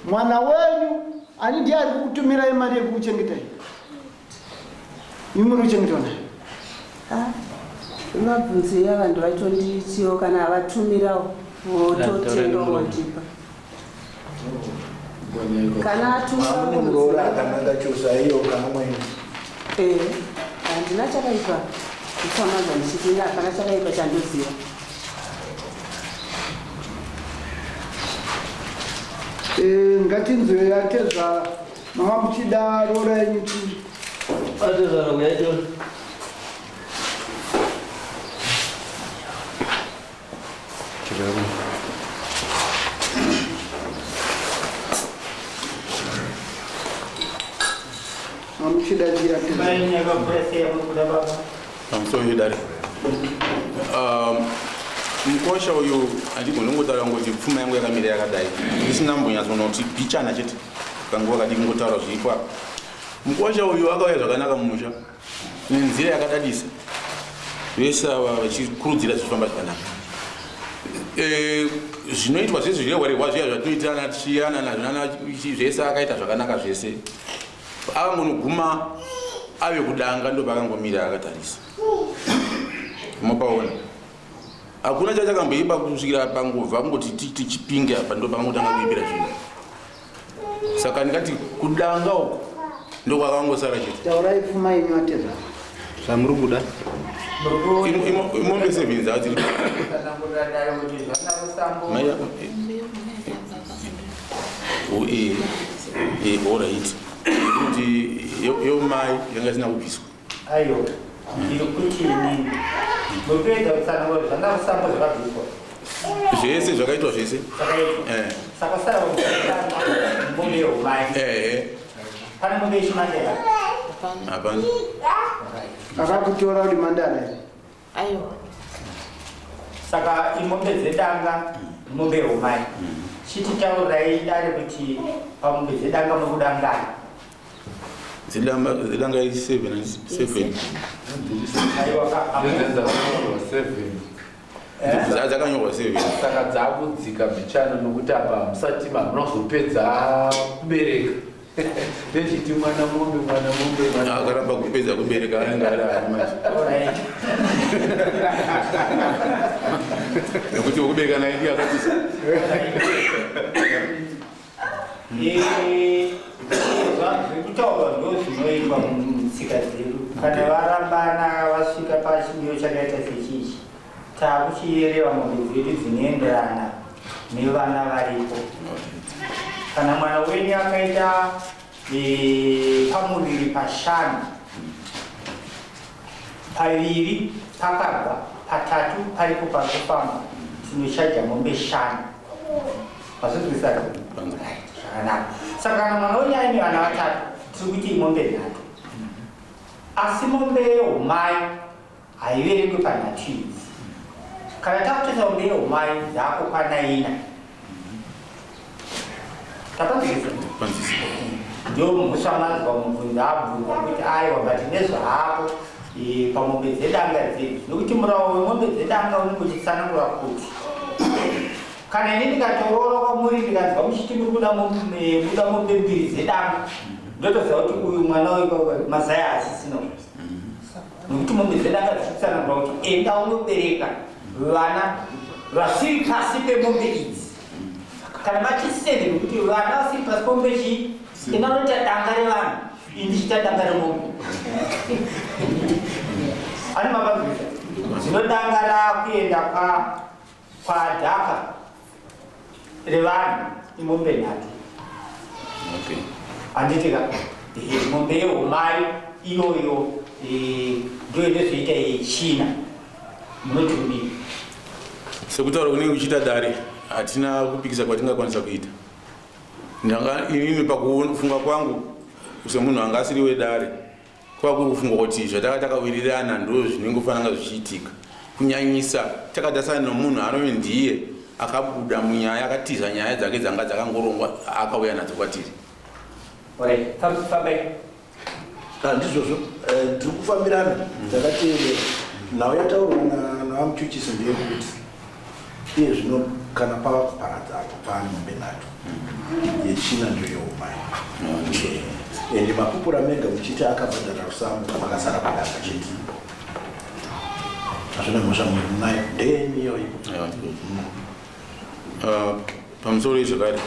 mwana wenyu ani ndiye ari kukutumirai mari yekukuchengetai imi muri kuchengetwa naye ah, vabvunzei ava ndovachonditiwo kana avatumirawo vototenga vondipa kana atumira muroora akanaka chose aiyo kana mwenyu eh handina chakaipa kusamanza ndichiti hapana chakaipa chandoziva eh, ngatinzwe atezvara mama muchida roora yenyu chii atezvara uyacho Pamusoro yedare. Mukosha uyu handigoni kungotaura kungoti pfuma yangu yakamira yakadai ndisina mbonyatsoona kuti pichana chete kanguva kadiki kungotaura zviripo apa. Mukosha uyu akauya zvakanaka mumusha nenzira yakadadisa vese ava vachikurudzira zvichifamba zvakanaka eh, zvinoitwa zvese zvirehwa rehwa zviya zvatinoitirana tichiyanana zvinana zvese akaita zvakanaka zvese akangonoguma ave kudanga ndopaakangomira akatarisa mopaona hakuna chachakamboipa kusvikira pangobva kungoti tichipinge apa ndopangotanga kuipira zvinhu saka ndingati kudanga uku ndokwakangosara chete taurai pfuma yenyu atezvara zvamuri kuda imombe seven dzadziri orit kuti yeumai yanga isina kubviswa. Aiwa, ndiri kuti inini mupedza kutsanangura zvanga kusambo zvakabviswa. Zvese zvakaitwa zvese. Zvakaitwa. Saka sara mombe yeumai. Pane mombe yechimandera? Hapana. Akakutora uri mandara here? Aiwa. Saka imombe dzedanga, mombe yeumai. Chititaurai dare kuti pamombe dzedanga muri kuda ngani? Dzedanga i 7 7. Aiwa ka. Dzakanyorwa 7. Saka dzakudzika mbichana nokuti apa musati munozopedza kubereka. Ndechiti mwana mombe, mwana mombe, mwana. Akaramba kupedza kubereka anenge ari ari manje. Nekuti wekubereka naye ndiye akatisa. Zvekutaurwa ndo zvinoitwa mutsika dzedu. Kana varambana vasvika pachimiro chakaita sechichi, takuchiyereva mombe dzedu dzinoenderana nevana varipo. Kana mwana wenyu akaita pamuviri pashanu, paviri pakabva, patatu paripo pari kufamba, tinochaja mombe 5. Mazvinzwisisa? Zvakanaka. Saka kana mwana wenyu aine vana vatatu, tiri kuti mombe 3. Asi mombe yeumai haiverengwi panhatu idzi. Kana takutoisa mombe yeumai dzakukwana 4. Tapanzwisisa? Ndio mhosva manzwa mubvunzo abvunza kuti aiwa, but nezvaako pamombe dzedanga dzedu, nokuti murawo wemombe dzedanga unenge uchitsanangura kuti kana ini ndikatoroora kwamuri ndikanzwa muchiti muri kuda mombe 2 dzedanga, ndotoziva kuti uyu mwana uyu mazai haasisina, nokuti mombe dzedanga dzichitsanangura kuti enda unobereka vana vasiri pasi pemombe idzi. Kana machisende nokuti vana vasiri pasi pombe chii, enda unoita danga revanhu, ini ndichiita danga remombe. Ani mapanzwisa? Zvino danga rakuenda kwadhaka revanhu imombe 3. Handiti ka? Mombe yeumai iyoyo ndiyo inozoita yechina. Munoti kudii? Sekutaura kunenge kuchiita dare, hatina kupikisa kwatingakwanisa kuita. Ndanga inini pakufunga kwangu semunhu anga asiri wedare, kwava kuri kufunga kuti zvataka takawirirana ndo zvinengofanira zvichiitika. Kunyanyisa takatarisana nomunhu anove ndiye akabuda munyaya, akatiza nyaya dzake dzanga dzakangorongwa, akauya nadzo kwatiri. Ndizvozvo, tiri kufambirana takateerera. Nhau yataurwa navamuchuchisi ndeyekuti iye zvino kana pava kuparadza apo paane mombe 3, yechina ndiyo yeumai. Ende mapupura mega muchiti akabhadhara rusambo makasara padanga chete. Hazvina mhosva, muri munayo, ndeyenyu iyoyo. Pamusoro izvakare,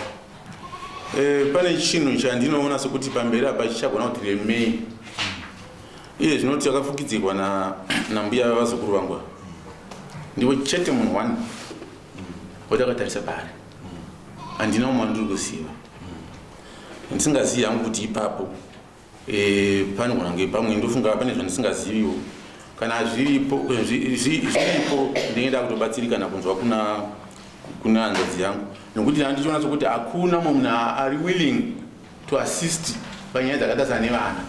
pane chinhu chandinoona sekuti pamberi apa chichagona kuti remei. Iye zvino takafukidzirwa nambuya vazukuru vangu, ndivo chete munhu one watakatarisa paari. Handina umwe wandiri kuziva, ndisingazivi hangu kuti ipapo panogona kunge pamwe ndofunga pane zvandisingaziviwo. Kana zviripo, zviripo, ndinenge ndakutobatsirikana kunzwa kuna hanzvadzi yangu, nokuti ndandichiona sokuti hakuna mumwe munhu ari willing to assist panyaya dzakatasana nevana.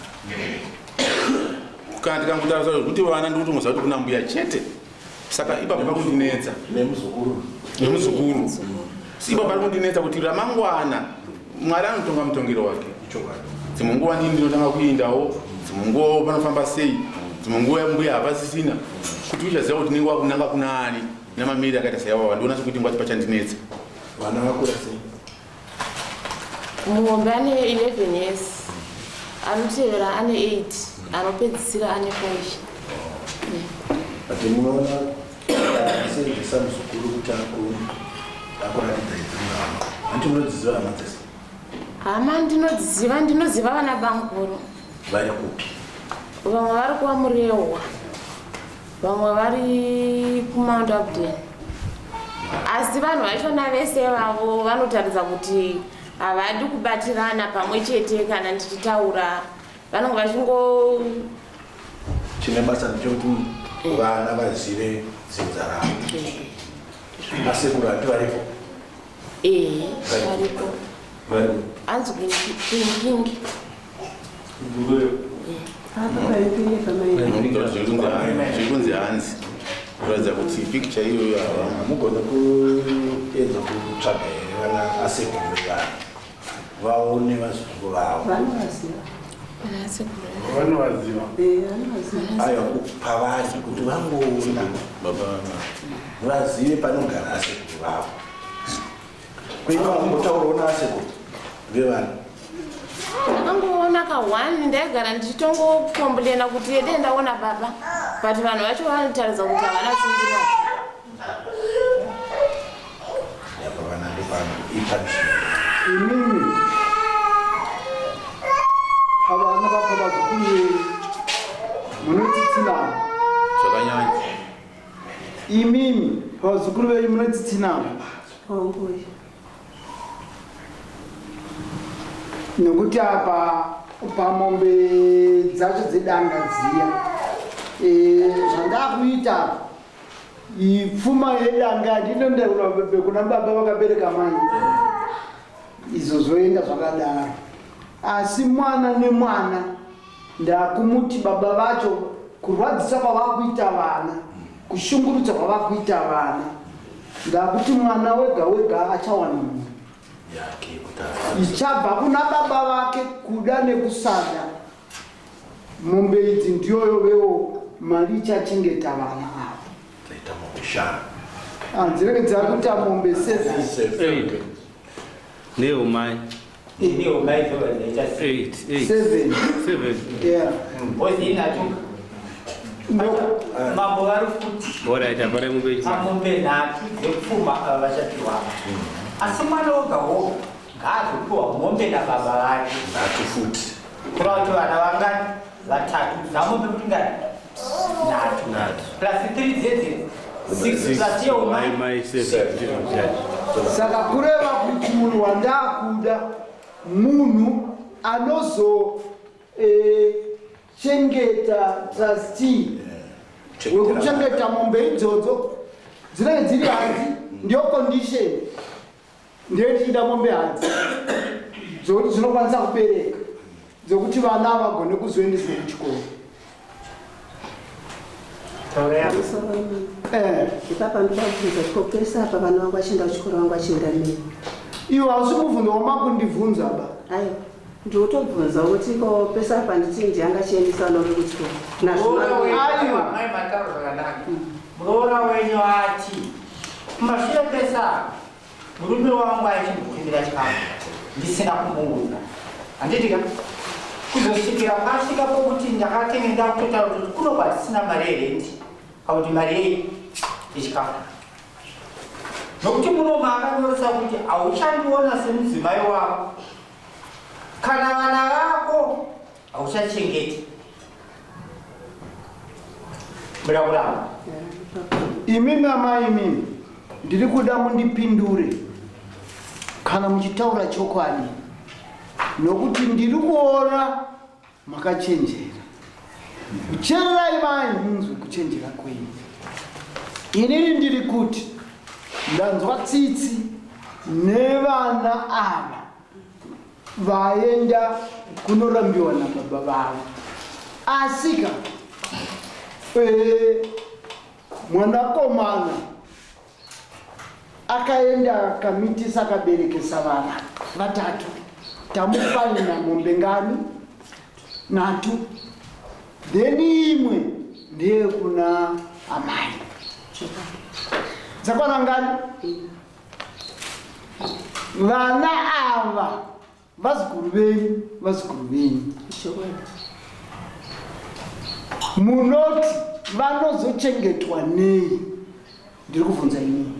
Kana tikangotarisa zvekuti vana, ndikutongoziva kuti kuna mbuya chete. Saka ipapo pakundinetsa. Nemuzukuru. Nemuzukuru. Ipapo pari kundinetsa kuti ramangwana Mwari anotonga mutongero wake. Dzimwe nguva ndini ndinotanga kuendawo, dzimwe nguva panofamba sei, dzimwe nguva mbuya hapasisina, kuti uchaziva kuti ndinenge wakunanga kuna ani namamiriri akaita seiwawa. Ndiona sekuti ngwati pachandinetsa. Vana vakura sei? Muhombe ane 11 years, anotevera ane 8, anopedzisira ane 5. But munoona asenzesa muzukuru kuti akuratidza idzimwe hama, hanti munodziziva hama dzese? Hama ndinodziziva, ndinoziva vana bamukuru. Vari kupi? Vamwe vari kuVamurehwa, vamwe vari kuMount Hampden, asi vanhu vachona vese vavo vanotaridza kuti Havadi kubatirana pamwe chete kana ndichitaura vanenge vachingo Chine basa ndechekuti vana vazive dzinza ravo. Asekuru hati varipo? Ehe, variko. Varipo. Hanzi kuingingi. Zviri kunzi hanzi kuratidza kuti pikicha iyoyo hava Hamugone kuedza kutsvaga here vana asekuru vevana vaone vazukuru vavo? Vanovaziva. Vanovaziva. Vanovaziva. Aiwa, pavari kuti vangoona vazive panogara asekuru vavo. Kuita vambotaurawo naasekuru vevana? Ndakangoona ka1, ndaigara ndichitongokomburena kuti ede ndaona baba, but vanhu vacho vanotaridza kuti havana shungu nazvo. Apa vana ndopano ipunishment. Imimi pavana vapa vazukuru venyu munotitsinavo? Zvakanyanya. Imimi pavazukuru venyu munotitsinavo? Honguye. Nokuti apa pamombe dzacho dzedanga dziya, zvandakuita apa, ipfuma yedanga ndinondaura kuna baba vakabereka mai, izvo zvoenda zvakadaro. Asi mwana nemwana ndakumuti baba vacho kurwadzisa kwavakuita vana, kushungurudza kwavakuita vana, ndakuti mwana wega wega achawana munhu yake kuti ichabva kuna baba vake, kuda nekusada. Mombe idzi ndiyoyo vewo mari ichachengeta vana ava. Dzaita mombe 5. Ah, dzinenge dzakuita mombe 7. Nehumai. Nehumai dzobva dzaita 8. 7. 7. Yeah. Ozi inatu. Mambo vari kuti Alright, hapana mombe. Pamombe 3 dzepfuma ava vachapiwa, asi mwana woga woga ngaazopiwa mombe nababa vake. 3 futi. Kureva kuti vana vangani? Vatatu. Dzamombe kuti ngani? 3 plus 3 dzedze 6 plus yeumai. Mai 7. Saka kureva kuti munhu wandakuda munhu anozo chengeta, trustee wekuchengeta mombe idzodzo dzinenge dziri hadzi. Ndiyo condition, ndiyo tichida mombe hadzi dzokuti dzinokwanisa kubereka, dzokuti vana vagone kuzoendeswa kuchikoro. Ipapa ndoda kubvunza kuti kopesa apa vana vangu vachienda kuchikoro, vangu vachienda nei? Iwo hausi mubvunzo wamakundibvunza ba. Aiwa, ndinotobvunza kuti ko pesa apa nditi ndiyanga chiendesa vana vangu kuchikoro? Aiwa, mai mataura zvakanaka. Muroora wenyu ati kumashure pesa murume wangu aichimbokumbira chikafu ndisina kumuudza, handiti ka? Kuzosvikira pasvika pokuti ndakatenge ndakutotaura kuti kuno kwatisina mari yerendi pakuti mari yei yechikafu, nokuti muno akanyoresa kuti hauchandiona semudzimai wako, kana vana vako hauchachengeti. Muda kuramba? Imimi amai, imimi ndiri kuda mundipindure kana muchitaura chokwadi, nokuti ndiri kuona makachenjera. Kuchererai mai, munzwe kuchenjera kwenyu. Inini ndiri kuti ndanzwa tsitsi nevana ava vaenda kunorambiwa nababa vavo. Asika mwanakomana akaenda akamitisa, akaberekesa vana vatatu, tamufanina mombe ngani? 3. Then imwe ndeyekuna amai. Dzakwana ngani? Vana ava vazukuru venyu, vazukuru venyu munoti vanozochengetwa nei? Ndiri kubvunza inini.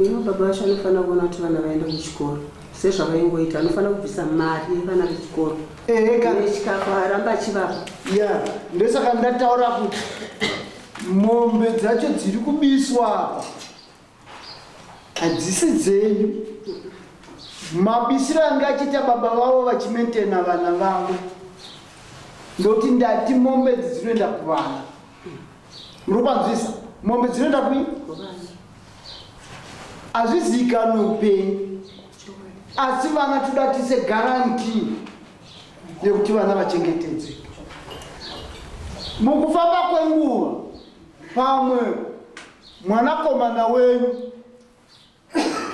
Ivo baba vacho anofanira kuona kuti vana vaenda kuchikoro sezvavaingoita. Anofanira kubvisa mari yevana vechikoro nechikafu, aramba achivapa. Ya, ndosaka ndataura kuti mombe dzacho dziri kubiswa apa. Hadzisi dzenyu. Mabisiro anga achiita baba vavo vachimentena vana vavo. Ndoti ndati mombe idzi dzinoenda kuvana. Muri kupanzwisa? Mombe dzinoenda kui? Hazvizivikanwe upenyu. Asi vana toda tise guarantee yekuti vana vachengetedzwe. Mukufamba kwenguva pamwe mwanakomana wenyu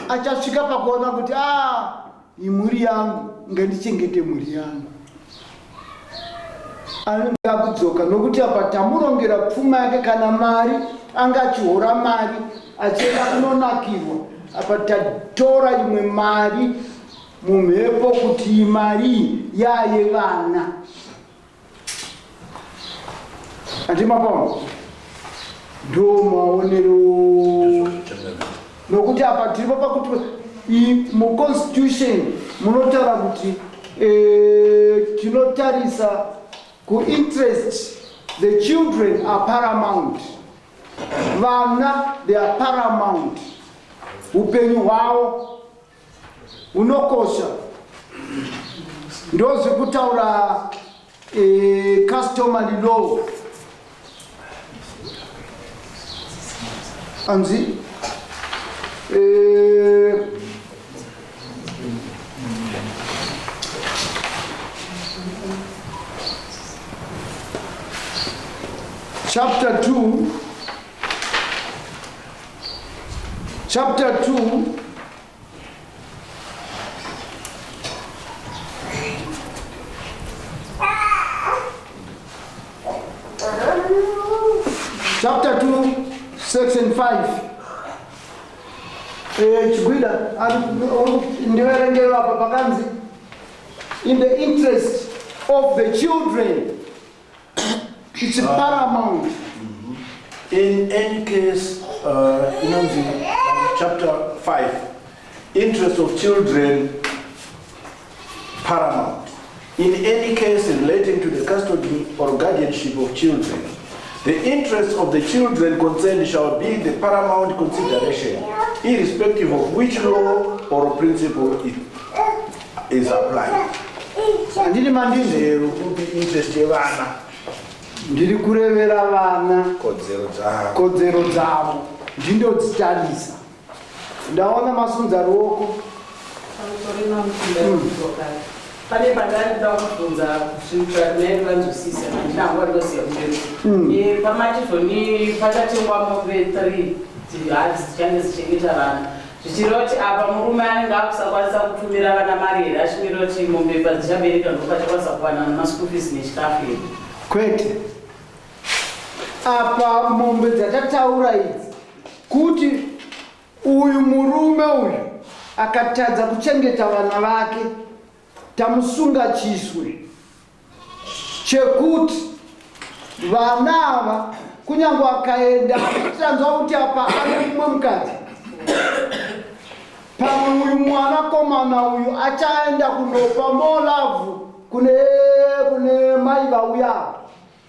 achasvika pakuona kuti a ah, imhuri yangu ngandichengete mhuri yangu anenge akudzoka nokuti apa tamurongera pfuma yake kana mari anga achihora mari achienda kunonakirwa apa tatora imwe mari mumhepo kuti mari yaye vana Andimapaona ndo maonero nokuti apa tiripo pakuti muconstitution munotaura kuti eh, tinotarisa kuinterest the children are paramount vana they are paramount upenyu hwavo unokosha ndozvekutaura eh, customary law anzi eh, chapter 2 chapter 2 Chapter 2, section 5. Eh, Chigwida, ndiverengero apa pakanzi in the interest of the children It's paramount. In any case, inonzi chapter 5, interest of children paramount. In any case relating to the custody or guardianship of children, the interests of the children concerned shall be the paramount consideration, irrespective of which law or principle it is applied. Handini mandizero kupi interest yevana. Ndiri kurevera vana kodzero dzavo. Kodzero dzavo ndindodzitarisa. Ndaona masunza ruoko. Pane pandandida kubvunza zvinhu vanzwisisa handina hangu vandinoziva kumberi. Eh, pamachizoni pachatengwa mombe 3 hadzi dzichange dzichengeta vana. Zvichireva kuti apa murume anenge akusakwanisa kutumira vana mari here achimirira kuti mombe padzichabereka ndopachakwanisa kuwana maschool fees nechikafu here? Kwete. Apa mombe dzatataura idzi kuti uyu murume uyu akatadza kuchengeta vana vake tamusunga chiswe chekuti vana ava kunyange akaenda tanzwa kuti apa ane mumwe mukadzi pamwe uyu mwanakomana uyu achaenda kunopa more love kune kune mai vauya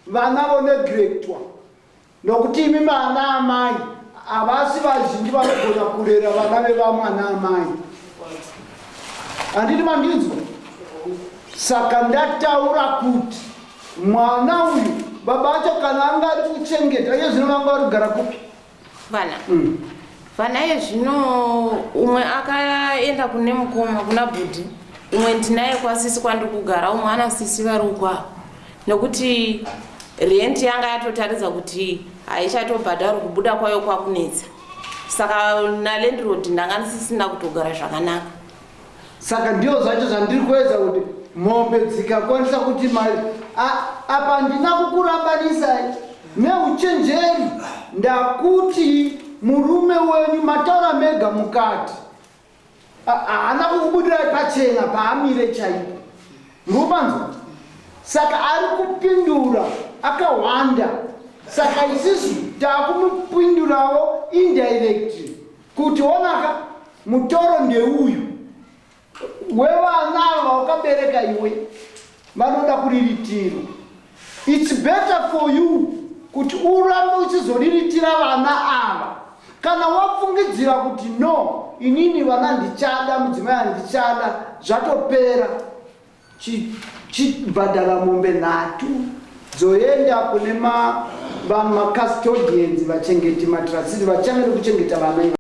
vana voneglectwa nokuti imi vana amai havasi vazhinji vanogona kurera vana vevamwe ana amai handiti mandinzwa saka ndataura kuti mwana uyu baba acho kana anga ari kuchengeta iye zvino vanga vari kugara kupi vana mm. Vana iye zvino umwe akaenda kune mukoma kuna bhudhi umwe ndinaye kwasisi kwandiri kugara umwe ana sisi vari ukwavo nokuti rent yanga yatotaridza kuti haichatobhadharwi kubuda kwayo kwakunetsa saka nalandlord ndanga ndisisina kutogara zvakanaka Saka ndiyo zvacho zvandiri kuedza kuti mombe dzikakwanisa kuti mari apa handina kukurambanisai neuchenjeri ndakuti murume wenyu mataura mega mukati haana kukubudirai pachena paamire chaipo ndikupanzwa saka ari kupindura akahwanda saka isisu taakumupindurawo indirectly Kuti onaka mutoro ndeuyu wevana ava vawakabereka iwe vanoda kuriritirwa. It's better for you kuti urambe uchizoriritira vana ava. Kana wafungidzira kuti no, inini vana ndichada, mudzimai handichada, zvatopera. Chibhadhara mombe nhatu dzoenda kune macustodians, vachengeti, matrasiti vachange nekuchengeta vana.